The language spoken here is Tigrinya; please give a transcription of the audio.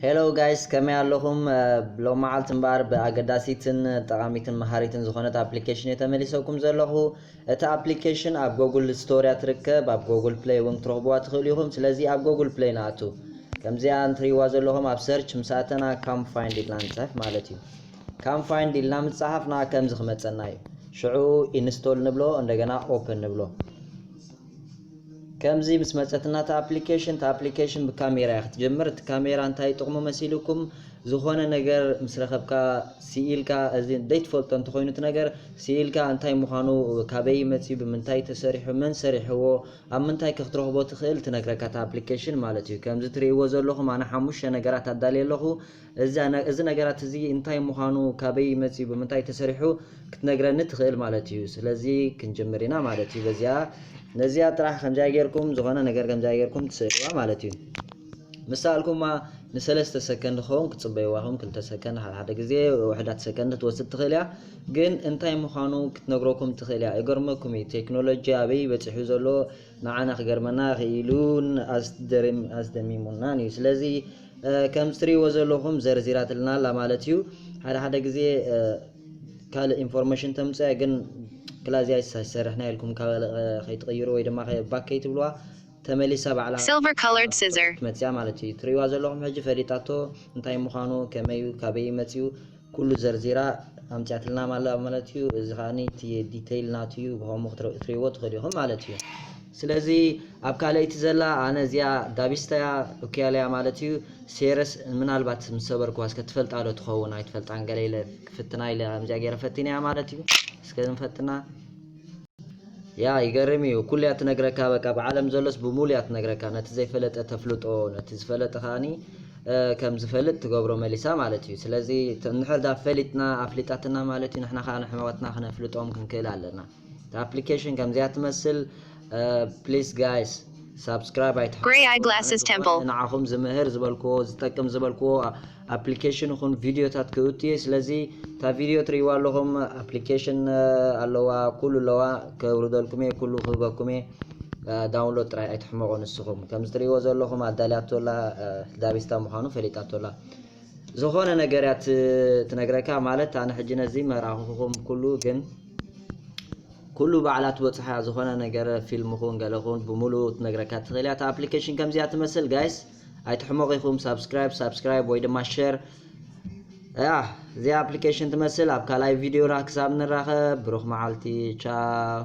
Hello guys፣ ከመይ ኣለኹም? ሎማዓልቲ እምበኣር ብኣገዳሲትን ጠቓሚትን መሃሪትን ዝኾነት ኣፕሊኬሽን እየ ተመሊሰኩም ዘለኹ። እታ ኣፕሊኬሽን ኣብ ጎጉል ስቶር እያ ትርከብ። ኣብ ጎጉል ፕሌይ እውን ክትረኽብዋ ትኽእሉ ኢኹም። ስለዚ ኣብ ጎጉል ፕሌይ ንኣቱ። ከምዚኣ እንትሪእዋ ዘለኹም ኣብ ሰርች ምስ ኣተና ካም ፋይንድ ኢልና ንፅሕፍ ማለት እዩ። ካም ፋይንድ ኢልና ምፅሓፍና ከምዚ ክመፀና እዩ። ሽዑ ኢንስቶል ንብሎ፣ እንደገና ኦፕን ንብሎ። ከምዚ ምስ መፀትና እታ ኣፕሊኬሽን፣ እታ ኣፕሊኬሽን ብካሜራ እያ ክትጀምር። እቲ ካሜራ እንታይ ጥቕሙ መሲልኩም? ዝኾነ ነገር ምስ ረኸብካ ስኢልካ፣ እዚ ዘይትፈልጦ እንተኾይኑ እቲ ነገር ስኢልካ እንታይ ምዃኑ፣ ካበይ መፂኡ፣ ብምንታይ ተሰሪሑ፣ መን ሰሪሕዎ፣ ኣብ ምንታይ ከ ክትረኽቦ ትኽእል ትነግረካ እታ ኣፕሊኬሽን ማለት እዩ። ከምዚ ትርእይዎ ዘለኹም ኣነ ሓሙሽተ ነገራት ኣዳልየ ኣለኹ። እዚ ነ- እዚ ነገራት እዚ እንታይ ምዃኑ፣ ካበይ መፂኡ፣ ብምንታይ ተሰሪሑ ክትነግረኒ ትኽእል ማለት እዩ። ስለዚ ክንጅምር ኢና ማለት እዩ። በዚኣ ነዚኣ ጥራሕ ከምዚኣ ጌርኩም፣ ዝኾነ ነገር ከምዚኣ ጌርኩም ትስእልዋ ማለት እዩ። ምስ ሰኣልኩማ ንሰለስተ ሰከንድ ክኸውን ክትፅበይዋ ኢኹም። ክልተ ሰከንድ፣ ሓደ ሓደ ግዜ ውሕዳት ሰከንድ ትወስድ ትኽእል እያ። ግን እንታይ ምዃኑ ክትነግረኩም ትኽእል እያ። ይገርመኩም እዩ፣ ቴክኖሎጂ ኣበይ በፂሑ ዘሎ ንዓና ክገርመና ክኢሉን ኣስደሪም- ኣስደሚሙናን እዩ። ስለዚ እ፣ ከም ትሪእዎ ዘለኹም ዘርዚራትልና ኣላ ማለት እዩ። ሓደ ሓደ ግዜ እ፣ ካልእ ኢንፎርሜሽን ተምፅእ እያ፣ ግን ክላዚያ ይሰርሕና ኢልኩም ካልእ እ፣ ከይትቕይሩ ወይ ድማ ከ- ባክ ከይትብልዋ ተመሊሳ ባዕላ Silver colored scissor. ትመፅያ ማለት እዩ። ትሪእዋ ዘለኹም ሕጂ ፈሊጣቶ እንታይ ምዃኑ፣ ከመይ እዩ፣ ካበይ መፅዩ፣ ኩሉ ዘርዚራ ኣምፅያትልና ኣላ ማለት እዩ። እዚ ከዓ እቲ ዲቴይል ናቱ እዩ፣ ብኸምኡ ክትር- ክትሪእዎ ትኽእሉ ኢኹም ማለት እዩ። ስለዚ ኣብ ካልኣይቲ ዘላ ኣነ እዚኣ ዳቢስታ እያ፣ ኡክያለያ ማለት እዩ። ሴረስ ምናልባት ምስ ሰበርክዋ እስከ ትፈልጣ ዶ ትኸውን ኣይትፈልጣን፣ ገለ ኢለ ክፍትና ኢለ ከምዚኣ ገይረ ፈቲነያ ማለት እዩ። እስከ ንፈትና። ያ ይገርም እዩ፣ ኩሉ እያ ትነግረካ። በቃ ብዓለም ዘሎስ ብሙሉ እያ ትነግረካ፣ ነቲ ዘይፈለጠ ተፍልጦ፣ ነቲ ዝፈለጠ ከዓኒ እ፣ ከም ዝፈልጥ ትገብሮ መሊሳ ማለት እዩ። ስለዚ ተ- እንድሕር ዳ ፈሊጥና ኣፍሊጣትና ማለት እዩ፣ ንሕና ከዓ ንሕዋትና ክነፍልጦም ክንክእል ኣለና። እታ ኣፕሊኬሽን ከምዚኣ ትመስል። ፕሊስ ጋይስ ሳብስክራይብ ኣይትሓ Gray eyeglasses temple. ንዓኹም ዝምህር ዝበልክዎ ዝጠቅም ዝበልክዎ ኣፕሊኬሽን ይኹን ቪዲዮታት ክእቱ እየ። ስለዚ እታ ቪዲዮ ትርእይዋ ኣለኹም ኣፕሊኬሽን ኣለዋ፣ ኩሉ ኣለዋ፣ ከውርደልኩም እየ፣ ኩሉ ክህበኩም እየ። ዳውንሎድ ጥራይ ኣይትሕመቑ ንስኹም። ከምዚ ትርእይዎ ዘለኹም ኣዳልያቶላ ዳቢስታ ምዃኑ ፈሊጣቶላ። ዝኾነ ነገር እያ ት- ትነግረካ ማለት ኣነ ሕጂ ነዚ መራኽኹም ኩሉ ግን ኩሉ ባዕላ ትበፅሓ ዝኾነ ነገር ፊልም ኹን ገለ ኹን ብምሉእ ትነግረካ ትኽእል እያ። እታ ኣፕሊኬሽን ከምዚኣ ትመስል ጋይስ፣ ኣይትሕመቑ ኢኹም። ሳብስክራይብ ሳብስክራይብ ወይ ድማ ሸር ያ እዚኣ ኣፕሊኬሽን ትመስል። ኣብ ካልኣይ ቪዲዮና ክሳብ ንራኸብ ብሩኽ መዓልቲ፣ ቻው።